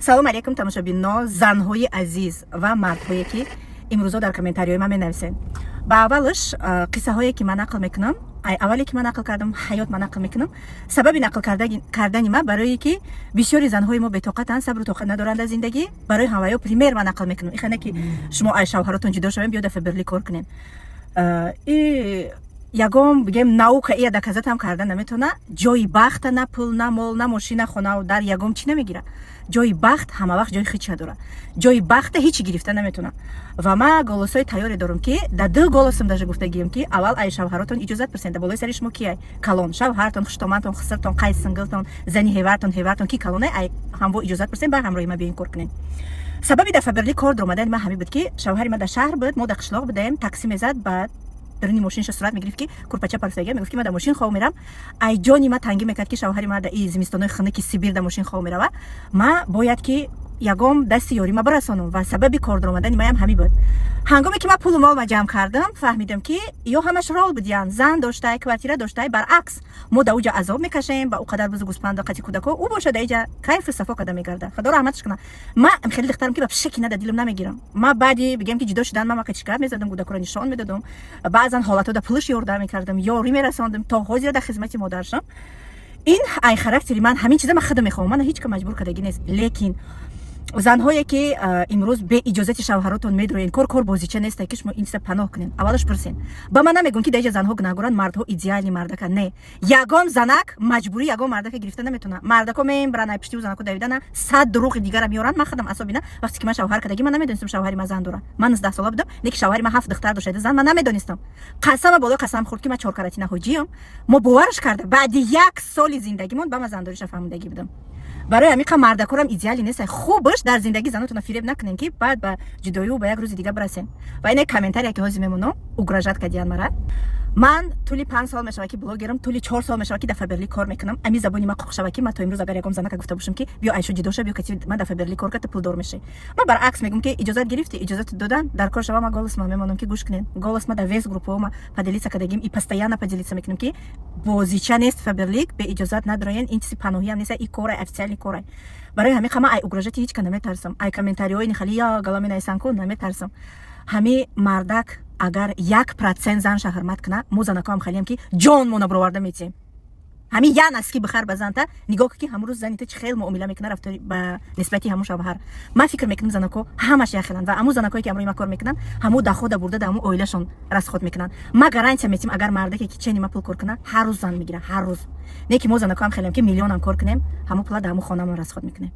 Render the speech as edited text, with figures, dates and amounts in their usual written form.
Салом алейкум, тамошобино, занҳои азиз ва мардҳое, ки имрӯзо дар комментариҳои ман менависед. Ба аввалаш, қиссаҳое, ки ман нақл мекунам, ай аввале, ки ман нақл кардам, ҳаёт ман нақл мекунам. Сабаби нақл кардани ман барое, ки бисёри занҳои мо бетоқатанд, сабру тоқат надоранд дар зиндагӣ. Барои ҳамваё пример ман нақл мекунам. Ихане ки шумо ай шавҳаротон ҷудо шавем, биё да Фаберлик кор кунем. И ягон, бигем, наука ия доказать ам карда наметавона. Ҷои бахта на пул, на мол, на мошина, хонау дар ягон чӣ намегира. Ҷои бахт ҳама вақт ҷои хича дорад. Ҷои бахта ҳичи гирифта наметавона. Ва ма голосҳои тайёре дорам, ки дар ду голосам даже гуфтагием, ки аввал ай шавҳаротон иҷозат пурсен. Дар болои сари шумо ки ай калон: шавҳартон, хуштомантон, хусртон, қайсингилтон, зани ҳевартон, ҳевартон, ки калоне, ай ҳамво иҷозат пурсен, ба ҳамроҳи ма биёин, кор кунен. Сабаби дар Фаберлик кор даромадани ман ҳамин буд, ки шавҳари ман дар шаҳр буд, мо дар қишлоқ будаем. Такси мезад, баъд даруни мошинша сурат мегирифт, ки курпача парсага, мегуфт, ки ман дар мошин хоб мерам. Ай ҷони ма тангӣ мекард, ки шавҳари ма дар и зимистонои хунуки Сибир дар мошин хоб мерава. Ма бояд ки ягон дасти ёрӣ ма барасонам ва сабаби кор даромадани маям ҳамин буд. Ҳангоме ки ман пулу молма ҷамъ кардам, фаҳмидам, ки ё ҳамаш рол будиян. Зан доштай, квартира доштай, баръакс, мо дар уҷа азоб мекашем ба ӯ қадар бузу гӯспанду қати кӯдако, ӯ боша дар иҷа кайфу сафо када мегарда. Худо раҳматш куна. Ма хеле духтарам, ки ба пишаки на дар дилам намегирам. Ма баъди, бигем, ки ҷудо шудан, ма қачишка мезадам, кӯдакоро нишон медодам, баъзан ҳолатҳо да пулш ёрдам мекардам, ёрӣ мерасондам. То ҳозира дар хизмати модаршам. Ин ай характери ман, ҳамин чиза ман худам мехоҳам, мана ҳеҷ ка маҷбур кардагӣ нест. Лекин занҳое, ки имрӯз беиҷозати шавҳаротон медроен, кор бозича неста, ки шумо ин чиза паноҳ кунен. Аввалаш пурсен. Ба ман намегӯм, ки даиҷа занҳо гунаҳгоранд, мардҳо идеальный мардака. Не, ягон занак маҷбурӣ ягон мардака гирифта наметавона. Мардако мебаранд, ай пиштиу занако давидана, сад дурӯғи дигара меоранд. Ман худам, асобина вақте ки ман шавҳар кардагӣ, ман намедонистам, шавҳари ман зан дора. Ман 19 сола будам, не ки шавҳари ман ҳафт духтар доштада зан, ман намедонистам. Қасама болои қасам хӯрд, ки ман чоркаратина ҳоҷиям. Мо бовараш карда, баъди як соли зиндагимон ба ман зандориша фаҳмидагӣ будам. Барои ҳамин қа мардакорам идеальный нест. Хубаш, дар зиндагӣ занотона фиреб накунем, ки баъд ба ҷудоию ба як рӯзи дига бирасем. Ва ине комментария, ки ҳозир мемонам, угрожать кардиян мара. Ман тӯли 5 сол мешавад, ки блогерам, тӯли 4 сол мешавад, ки дар Фаберлик кор мекунам. Ами забони ма қоқ шавад, ки ман то имрӯз агар ягон занака гуфта бошам, ки биё, айшо ҷудо ша, биё кати ман дар Фаберлик кор карда, пулдор мешавӣ. Ман баръакс мегӯм, ки иҷозат гирифтӣ, иҷозат додан дар кор шава. Ма голос ма мемонам, ки гӯш кунем. Голос ма дар вес группаҳо ма поделиться кардагим и постоянно поделиться мекунем, ки бозича нест Фаберлик, беиҷозат надроен. Ин чизи паноҳиам нест, и корай, официальный корай. Барои ҳамин қа ман ай угрожать и ҳеҷ ка наметарсам, ай комментариҳои нихали я гала менависанд ку наметарсам. Ҳами мардак агар 1% занша ҳурмат куна, мо занакоам халиям, ки ҷонмона бироварда метиҳем. Ҳамин я носки бихар ба занта, нигоҳ ки ҳамун рӯз зани ту чӣ хел муомила мекуна, рафтори ба нисбати ҳамун шавҳар. Ман фикр мекунам, занако ҳамаш яхеланд ва ҳамун занакое, ки ҳамроҳи ма кор мекунанд, ҳамун дохода бурда дар ҳамун оилашон расход мекунанд. Ма гарантия метиҳам, агар мардаке ки чени ма пул кор куна, ҳар рӯз зан мегира, ҳар рӯз. Не ки мо занакоам хелем, ки миллионам кор кунем, ҳамун пула дар ҳамун хонамон расход мекунем.